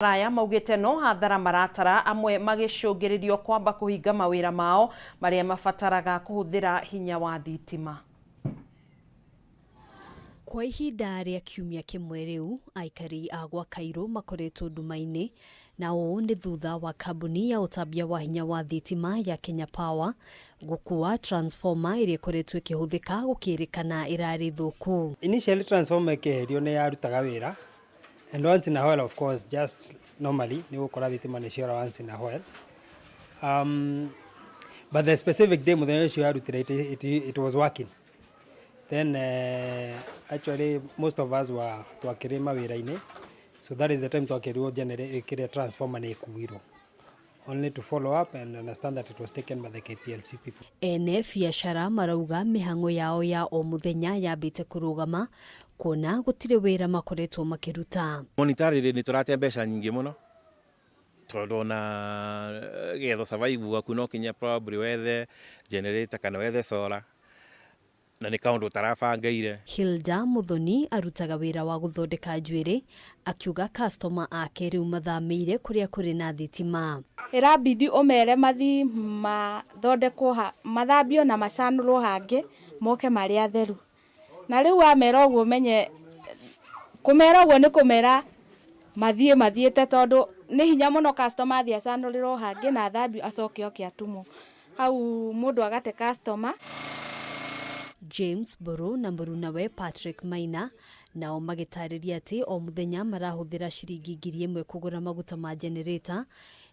Aya maugĩte no hathara maratara, amwe magĩcũngĩrĩrio kwamba kũhinga mawĩra mao marĩa mabataraga kũhũthĩra hinya wa thitima. Kwa ihinda rĩa kiumia kĩmwe rĩu, aikari a gwa Kairũ makoretwo nduma-inĩ, na ũũ nĩ thutha wa kambuni ya ũtambia wa hinya wa thitima ya Kenya Power gũkua transformer ĩrĩa ĩkoretwo ĩkĩhũthĩka gũkĩrĩkana ĩrarĩ thũku. Initially transformer ĩkĩeherio nĩ yarutaga wĩra and once in a while, of course, just normally nĩ gũkora thitima nĩ ciora once in a while, but the specific day, mũthenya ũcio yarutire, it was working. Then actually most of us were twakĩrĩ mawĩra-inĩ, so that is the time twakĩrirwo kĩrĩa transformer nĩ ĩkuirwo, only to follow up and understand that it was taken by the KPLC people. Ene biacara marauga mĩhang'o yao ya o mũthenya yambĩte kũrũgama kuona gũtirĩ wĩra makoretwo makĩruta. Monetarily nĩ tũrate mbeca nyingĩ mũno, tondũ ona getha survive gwaku no kinya probably wethe generator kana wethe solar, na nĩ kaũndũ ũtarabangeire. Hilda Muthoni arutaga wĩra wa gũthondeka njuĩrĩ, akiuga customer ake rĩu mathamĩire kũrĩa kũrĩ na thitima. Ĩrabidi ũmere mathi mathondekwo mathambio na macanũrwo hangĩ moke marĩ atheru. Na rĩu wamera ũguo, menye kũmera ũguo nĩ kũmera mathiĩ mathiĩte, tondũ nĩ hinya mũno customer athiĩ acanũrĩrwo hangĩ na athambio acoke oke atumwo hau, mũndũ agate customer. James Mburu na mũrunawe Patrick Maina nao magĩtarĩria atĩ o mũthenya marahũthĩra ciringi 1,000 kũgũra maguta ma generator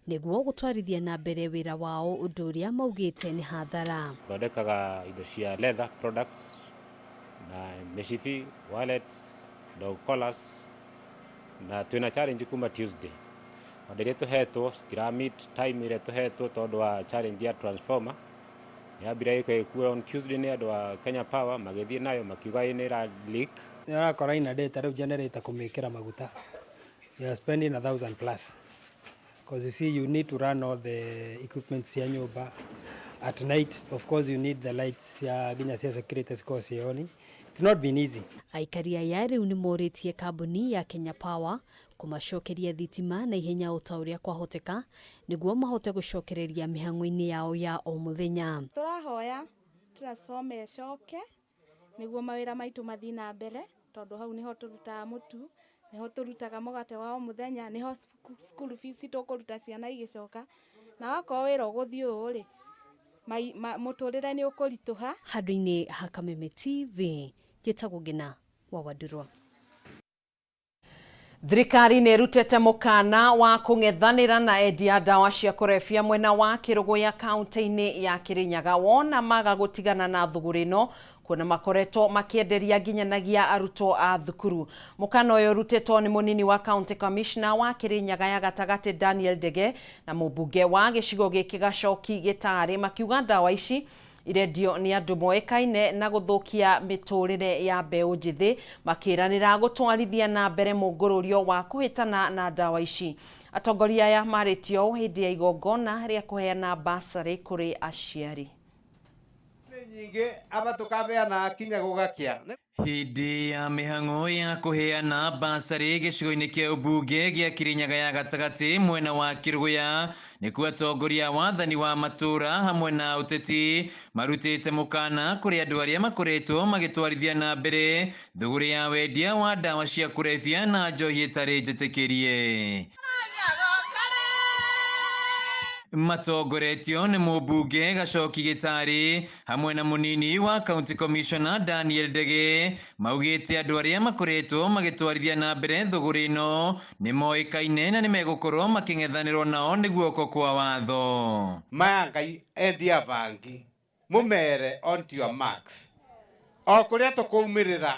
nĩguo gũtwarithia na mbere wĩra wao, ũndũ ũrĩa maugĩte nĩ hathara. Thondekaga indo cia leather products na mĩcibi, wallets, dog collars, na twĩna challenge kuma Tuesday. Order iria tũhetwo citira meet time ĩrĩa tũhetwo tondũ wa challenge ya transformer. Yambire ĩgĩkuo on Tuesday nĩ andũ a Kenya Power, magĩthiĩ nayo makiuga ĩ nĩ ĩra leak. Nĩ ũrakora ina day ta rĩu generator kũmĩkĩra maguta, you are spending 1,000 plus, because you see you need to run all the equipment cia nyũmba at night. Of course you need the lights cia nginya cia security cikorwo ciĩ on. It's not been easy. Aikari aya rĩu nĩ morĩtie kambuni ya Kenya Power kũmacokeria thitima na ihenya o ta ũrĩa kwahoteka nĩguo mahote gũcokereria mĩhang'o-inĩ yao ya o mũthenya. Tũrahoya transformer ĩcoke nĩguo mawĩra maitũ mathiĩ na mbere, tondũ hau nĩho tũrutaga mũtu, nĩho tũrutaga mũgate wa o mũthenya, nĩho school fees tũkũruta ciana igĩcoka. Na wakorwo wĩra ũgũthiĩ ũũ rĩ, mũtũrĩre nĩ ũkũritũha. Handũ-inĩ ha Kameme TV, njĩtagwo Ngina wa Wandurwa. Thirikari nĩ ĩrutĩte mũkana wa kũng'ethanĩra na endia ndawa cia kũrebia mwena wa Kĩrũgũya, kaunti-inĩ ya Kĩrĩnyaga, wona maga gũtigana na thũgũrĩ ĩno, kuona makoretwo makĩenderia nginyanagia arutwo a thukuru. Mũkana ũyũ ũrutĩtwo nĩ mũnini wa county commissioner wa Kĩrĩnyaga ya gatagatĩ Daniel Ndege na mũmbunge wa gĩcigo gĩkĩ Gacoki Gĩtarĩ, makiuga ndawa ici irendio nĩ andũ moĩkaine na gũthũkia mĩtũrĩre ya mbeũ njĩthĩ, makĩranĩra gũtwarithia na mbere mũngũrũrio wa kũhĩtana na ndawa ici. Atongoria aya marĩtio ũũ hĩndĩ ya igongona rĩa kũheana basarĩ kũrĩ aciari. Nyingĩ aba tũkabeana kinya gũgakĩa. Hĩndĩ ya mĩhang'o ya kũheana basarĩ gĩcigo-inĩ kĩa ũmbunge gĩa Kĩrĩnyaga ya gatagatĩ mwena wa Kĩrũgũya, nĩkuo atongoria a wathani wa matũũra hamwe na ũteti marutĩte mũkana kũrĩ andũ arĩa makoretwo magĩtwarithia na mbere thũgũrĩ ya wendia wa ndawa cia kũrebia na njohi ĩtarĩ njĩtĩkĩrie. Matongoretio nĩ mũmbunge Gacoki Gĩtarĩ hamwe na mũnini wa county commissioner Daniel Ndege, maugĩte andũ arĩa makoretwo magĩtwarithia na mbere thũgũrĩ ĩno nĩ moĩkaine na nĩ megũkorwo makĩng'ethanĩrwo nao nĩ guoko kwa watho. Maya Ngai endia bangi mũmere on to your marks o kũrĩa tũkũumĩrĩra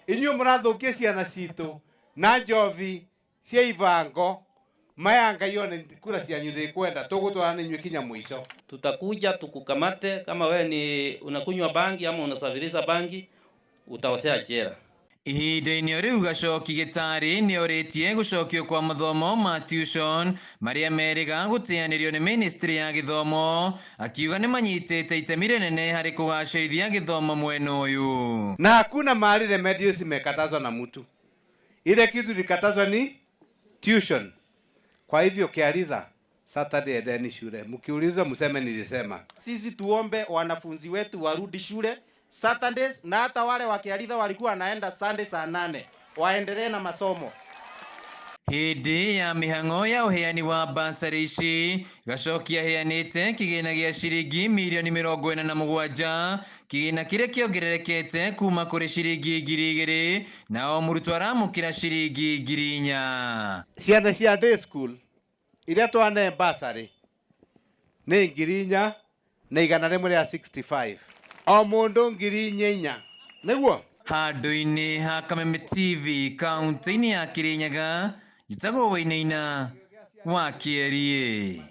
inyuĩ mũrathũkia ciana citũ na njovi cia ibango. Maya Ngai one kura cianyu ndĩkwenda tũgũtwara nĩ inyuĩ kinya mũico. Tutakuja tukukamate kama wewe ni unakunywa bangi ama unasafirisha bangi, utaosea jela. Ihinda-inĩ o rĩu, Gacoki Gĩtarĩ nĩ orĩtie gũcokio kwa mathomo ma tuition marĩa merĩga gũteanĩrio nĩ ministry ya gĩthomo, akiuga nĩ manyitĩte itemi rĩnene harĩ kũgacĩrithia gĩthomo mwena ũyũ. Na hakuna mahali remedios imekatazwa na mtu. Ile kitu ilikatazwa ni tuition. Kwa hivyo Kiaritha, Saturday endeni shule, mkiulizwa mseme nilisema. Sisi tuombe wanafunzi wetu warudi shule Saturdays, na hata wale wa Kiaritha walikuwa wanaenda Sunday saa 8 waendelee na masomo. Hĩndĩ ya mĩhang'o ya ũheani wa basarĩ ici Gacoki aheanĩte kĩgĩna gĩa ciringi mirioni 47, kĩgĩna kĩrĩa kĩongererekete kuma kũrĩ ciringi 2000 na o mũrutwo aramũkĩra ciringi 4000. Ciana cia day school iria twane basarĩ nĩ 4165, o mũndũ 4000 nĩguo. Handũ-inĩ ha Kameme TV kaunti-inĩ ya Kirinyaga, njĩtagwo Wainaina wa Kĩeriĩ.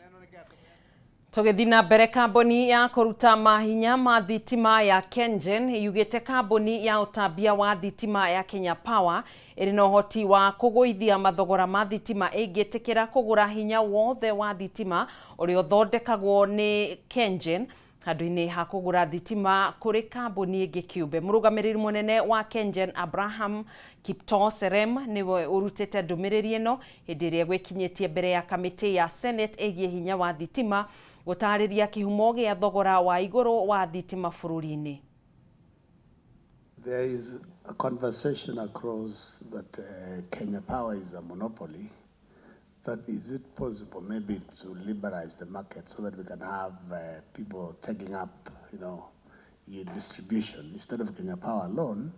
Tũgĩthiĩ na mbere, kambuni ya kũruta mahinya ma thitima ya KenGen yugĩte kambuni ya ũtambia wa thitima ya Kenya Power ĩrĩ na ũhoti wa kũgũithia mathogora ma thitima ĩngĩtĩkĩra kũgũra hinya wothe wa thitima ũrĩa ũthondekagwo nĩ KenGen handũ-inĩ ha kũgũra thitima kũrĩ kambuni ĩngĩ kĩũmbe. Mũrũgamĩrĩri mũnene wa KenGen Abraham Kiptoo Serem nĩwe ũrutĩte ndũmĩrĩri ĩno hĩndĩ ĩrĩa gwĩkinyĩtie mbere ya kamĩtĩ ya Senate ĩgiĩ hinya wa thitima gũtarĩria kĩhumo gĩa thogora wa igũrũ wa thitima bũrũri-inĩ. There is a conversation across that Kenya Power is a monopoly. That is it possible maybe to liberalize the market so that we can have people taking up, you know, your distribution instead of Kenya Power alone,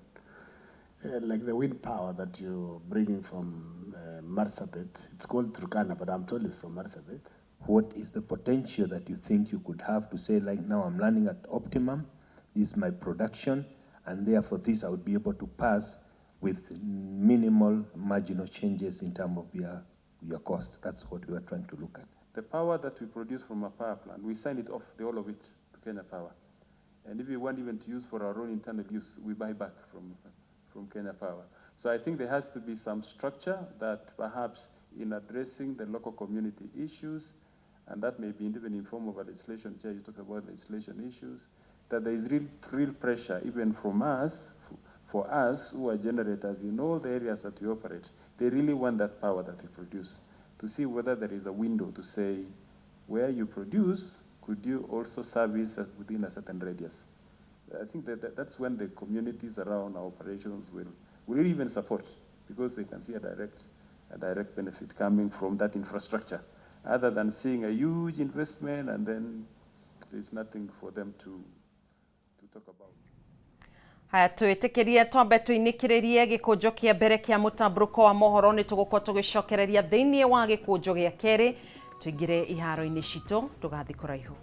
like the wind power that you're bringing from Marsabit. It's called Turkana, but I'm told it's from Marsabit. What is the potential that you think you could have to say, like, now I'm running at optimum, this is my production, and therefore this I would be able to pass with minimal marginal changes in terms of your cost. That's what we are trying to look at. The power that we produce from a power plant, we sign it off, the whole of it, to Kenya Power. And if we want even to use for our own internal use, we buy back from Kenya Power. So I think there has to be some structure that perhaps in addressing the local community issues, and that may be even in form of a legislation, Chair, you talk about legislation issues, that there is real pressure even from us, for us who are generators in all the areas that we operate. They really want that power that we produce, to see whether there is a window to say, where you produce, could you also service within a certain radius? I think that's when the communities around our operations will even support, because they can see a direct benefit coming from that infrastructure, other than seeing a huge investment and then there's nothing for them to talk about. Haya, twĩtĩkĩrie twambe tũinĩkĩrĩrie gĩkũnjo kĩa mbere kĩa mũtambũrũko wa mohoro. Nĩ tũgũkorwo tũgĩcokereria thĩinĩ wa gĩkũnjo gĩa kerĩ, tũingĩre iharo-inĩ citũ, ndũgathiĩ kũraihu.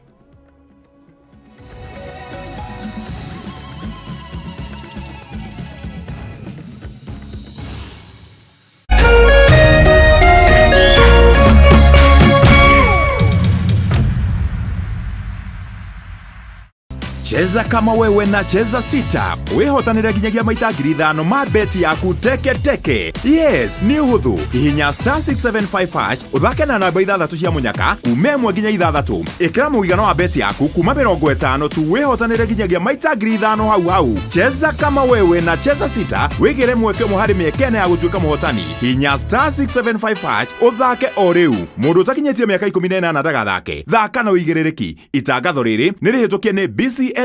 Cheza kama wewe na Cheza Sita wihotanire nginyagia maita 5000 ma beti yaku teke teke. Yes, nĩ ũhũthũ. Hihinya star 675 hash ũthake na namba 6 cia mũnyaka kuma 1 nginya 6. Ĩkĩra mũigana wa beti yaku kuma 50 tu wihotanire nginyagia maita 5000 hau hau. Cheza kama wewe na Cheza Sita wĩgĩre mweke ũmwe harĩ mĩeke ĩna ya gũtuĩka mũhotani. Hihinya star 675 hash ũthake o rĩu. Mũndũ ũtakinyĩtie mĩaka 18 ndagathake. Thaka na ũigĩrĩrĩki. Itangatho rĩrĩ nĩ rĩhĩtũkie nĩ BCLB.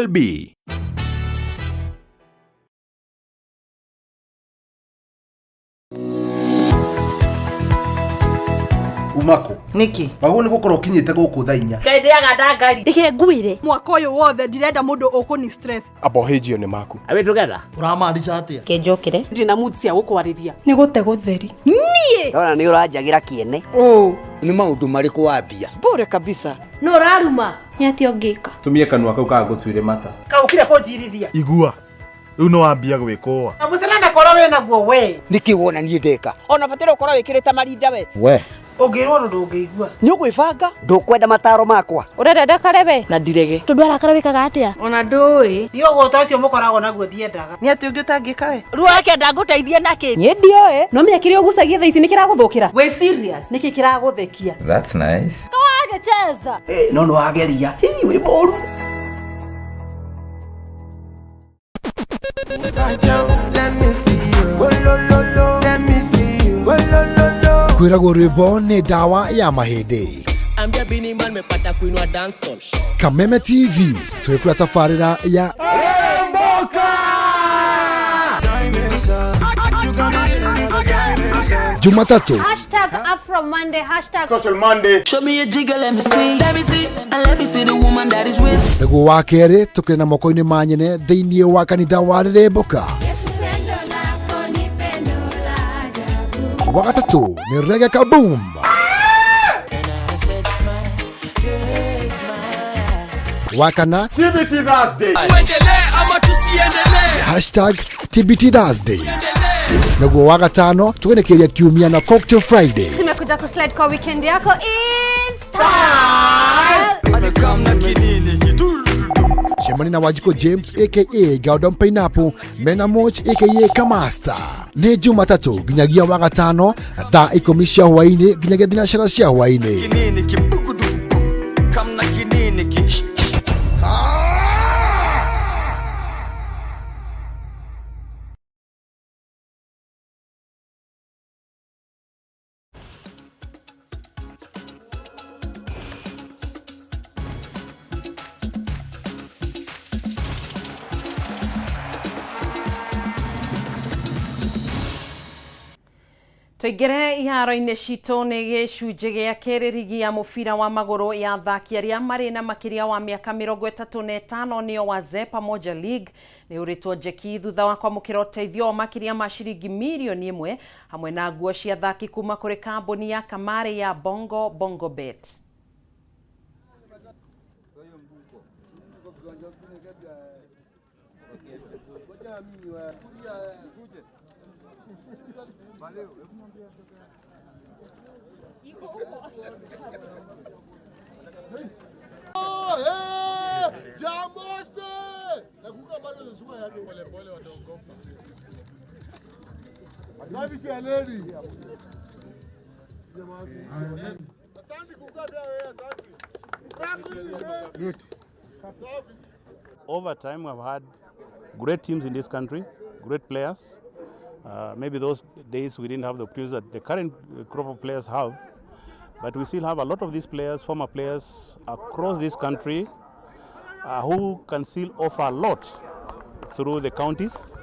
Umako niki waguo nĩ gũkorwo ũkinyĩte gũkũ thaa 4. Ngai ndĩaga ndangari. Reke ngwĩre mwaka ũyũ wothe ndirenda mũndũ ũkũni stress. Abohĩnjio nĩ maku. Are we together? Ũramaanisha atĩa? Kĩnjũkĩre. Ndina mood cia gũkwarĩria. Nĩ gũte gũtheri. Niĩ Ndona nĩ ũranjagĩra kĩene. Ũ. Nĩ maũndũ marĩkũ wambia? Bure kabisa. Nũ ũraruma? Nĩ atĩa ũngĩka? Tumie kanua kau kagũtuire mata. Kaũkire kũnjirithia. Igua. Rĩu no wambia gwĩkũa. Na mũcere korwo wĩna guo we. Nĩkĩ wona niĩ ndeka? Ona bataire ũkorwo wĩkĩrĩte marinda we. We. Ũngĩrwo ũndũ ndũngĩigua. Nĩ ũgwĩbanga? Ndũkwenda mataro makwa. Ũrenda ndakare we? Na ndirege. Tondũ arakara wĩkaga atĩa? Ona ndũĩ. Niĩ ũgũta ũcio mũkoragwo naguo ndiendaga. Nĩ atĩ ũngĩ ũtangĩka we? Ruo akenda ngũteithie nakĩ? Niĩ ndioĩ. No menya kĩrĩa ũgucagia thaa ici nĩ kĩragũthũkĩra. Wĩ serious? Nĩkĩ kĩragũthekia? That's nice. Kawagĩcheza. No nĩ wageria. Hii wĩ mũru. Let me see you. Oh, lo, lo, lo. Let me see you. Oh, lo, lo, lo. Kwĩragwo rwĩmbo nĩ ndawa ya mahĩndĩ. Ambia Bini Man mepata kuinua dancehall. Kameme TV twĩkũra tabarĩra ya Jumatatu Hashtag Afro Monday, hashtag Social Monday. Show me a jigger, let me see. Let me see, and let me see the woman that is with. Nĩguo wa kerĩ tũkĩrĩ na moko-inĩ ma nyene thĩinĩ wa kanitha wa Rĩrĩmbũka. Wa gatatũ nĩ Reggae Kaboom. Wa kana TBT Thursday. Tuendelee ama tusiendelee? Hashtag TBT Thursday. Naguo wa gatano tũgenekeria kiumia na Cocktail Friday. Tumekuja kuslide kwa weekend yako is style. Cemani na Wanjikũ James aka Gordon Pineapple mena Moch aka Kamasta nĩ Jumatatũ nginyagia wa gatano thaa 10 cia hwaĩ-inĩ nginyagia thinacara cia hwaĩ-inĩ. Kinini kibukuduku kamna kinini ki. Tũingĩre iharo-inĩ citũ nĩ gĩcunjĩ gĩa kerĩ rigi ya mũbira wa magũrũ ya athaki arĩa marĩ na makĩria wa mĩaka 35 nĩo Wazee Pamoja League nĩ ũrĩtwo njeki thutha wa kwamũkĩra ũteithio wa makĩria ma ciringi mirioni 1 hamwe na nguo cia athaki kuma kũrĩ kambuni ya kamarĩ ya Bongo Bongo Bet. Over time, we've had great teams in this country, great players. Maybe those days we didn't have the players that the current crop of players have, but we still have a lot of these players, former players across this country, who can still offer a lot through the counties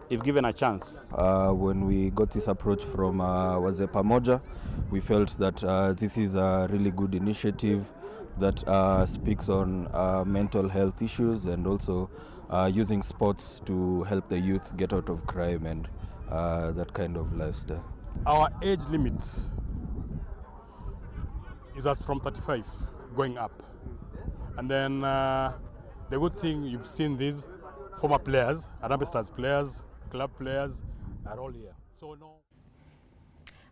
if given a chance. When we got this approach from Wazee Pamoja, we felt that this is a really good initiative that speaks on mental health issues and also using sports to help the youth get out of crime and that kind of lifestyle. Our age limit is as from 35 going up. And then the good thing, you've seen these former players, Harambee Stars players, club players are all here. So no.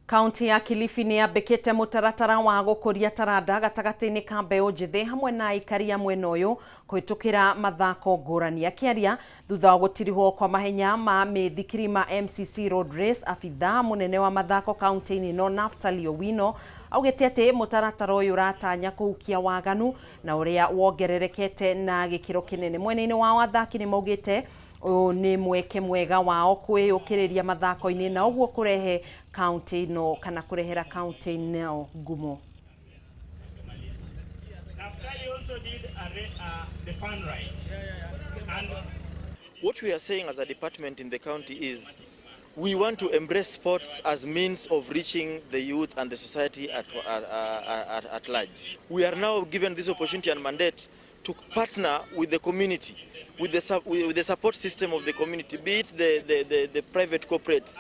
Kaunti ya Kilifi nĩ yambĩkĩte mũtaratara wa gũkũria taranda gatagatĩ-inĩ ka mbeũ njĩthĩ hamwe na aikari a mwena ũyũ kũhĩtũkĩra mathako ngũrani. Akĩaria thutha wa gũtirihwo kwa mahenya ma mĩthikiri ma MCC Road Race, abithaa mũnene wa mathako kaunti-inĩ ĩno Naftali Owino augĩte atĩ mũtaratara ũyũ ũratanya kũhukia waganu na ũrĩa wongererekete na gĩkĩro kĩnene. Mwena-inĩ wao athaki nĩ maugĩte ũyũ nĩ mweke mwega wao kwĩyũkĩrĩria mathako-inĩ na ũguo kũrehe kaunti ĩno kana kũrehera kaunti ĩno ngumo. What we are saying as a department in the county is we want to embrace sports as means of reaching the youth and the society at large. We are now given this opportunity and mandate to partner with the community, with the support system of the community, be it the private corporates,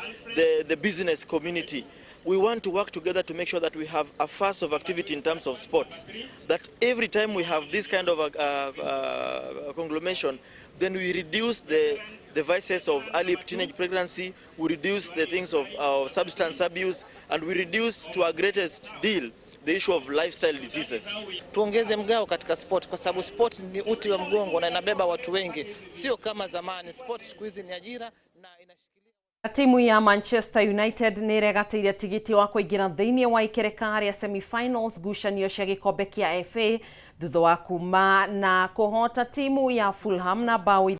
the business community. We want to work together to make sure that we have a phase of activity in terms of sports, that every time we have this kind of a conglomeration, then we reduce the vices of early teenage pregnancy, we reduce the things of substance abuse, and we reduce to our greatest deal the issue of lifestyle diseases. Tuongeze mgao katika sport kwa sababu sport ni uti wa mgongo na inabeba watu wengi, sio kama zamani. Sport siku hizi ni ajira na Timu ya Manchester United nĩ ĩregatĩire tigiti wa kũingĩra thĩinĩ wa ikereka rĩa semi-finals ngucanio cia gĩkombe kĩa FA thutha wa kuma na kũhota timu ya Fulham na bao